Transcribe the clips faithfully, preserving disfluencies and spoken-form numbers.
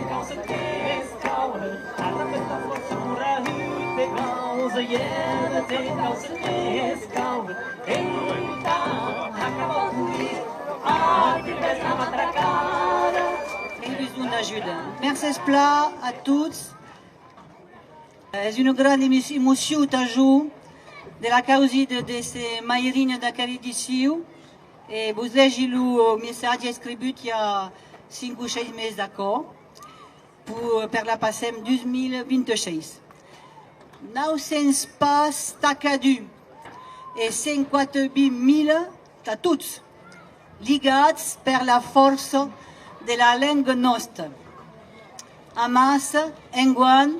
Ai besonh d'ajuda. Mercés plan a tots. Es una granda emo-, emocion tà jo de la causida de, de ser mairina d'aquera edicion, e vos legi lo messatge escrivut i a cinc o sièis mes d'aquò, pu-, per la Passem dos mil vint-e-sièis. Nau cents pas tà cadun e cent quate mila tà tots, ligats per la fòrça de la lenga nòsta. Amassa, enguan,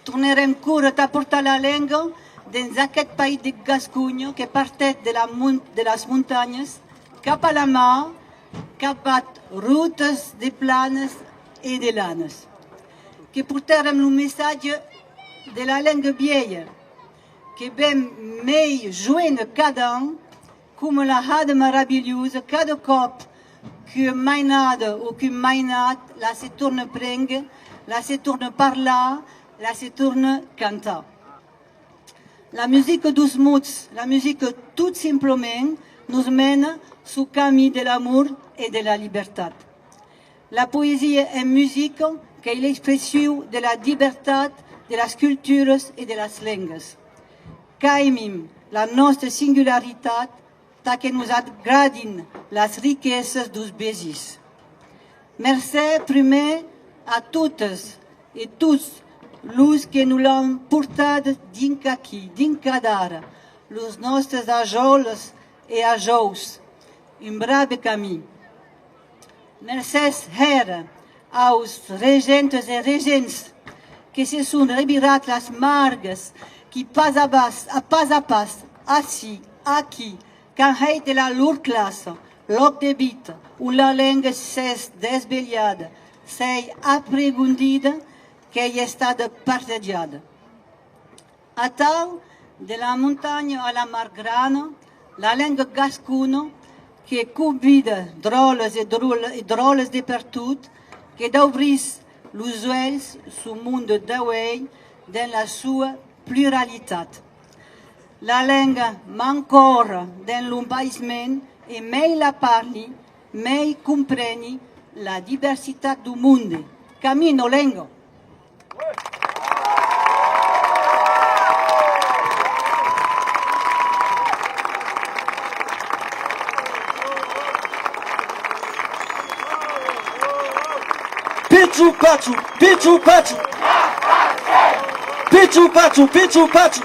tornarem córrer tà portar la lenga dens aqueth país de Gasconha que partèc de la mon-, de las montanhas cap a la mar, capvath rotas de planas e de lanas. Que portèrem lo messatge de la lenga vielha, que ven mei joena cada an, coma la hada maravilhosa, cada còp qu'ua mainada o qu'un mainat la se torna prénguer, la se torna parlar, la se torna cantar. La musica deus mots, la musica tot simplament, nos mena suu camin de l'amor e de la libertat. La poesia en musica qu'ei l'expression de la diversitat de las culturas e de las lengas. Qu'aimim la nòsta singularitat tà que nos agradin las riquesas deus vesins. Mercé prumèr a totas e tots los que nos l'an portada dinc aquí, dinc adara, los nòstes ajòlas e ajòus. Un brave camin. Mercés hèra aus regentas e regents que se son revirats las margas, qui pas a pas, a pas a pas, ací, aquí, qu'an hèit de la lor classa, lòc de vita, on la lenga s'es desvelhada, s'ei apregondida, qu'ei estada partejada. Atau, de la montanha a la mar grana, la lenga gascona que convida dròlles e dròl-, e dròlles de pertot, que daubrís los uelhs suu monde d'auei dens la sua pluralitat. La lenga m'ancòra dens lo país men e mei la parli, mei compreni la diversitat deu monde. Camina, lenga! Pichu pachu, pichu pachu. Pichu pachu, pichu pachu.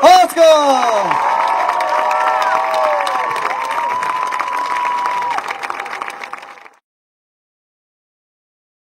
Oscar!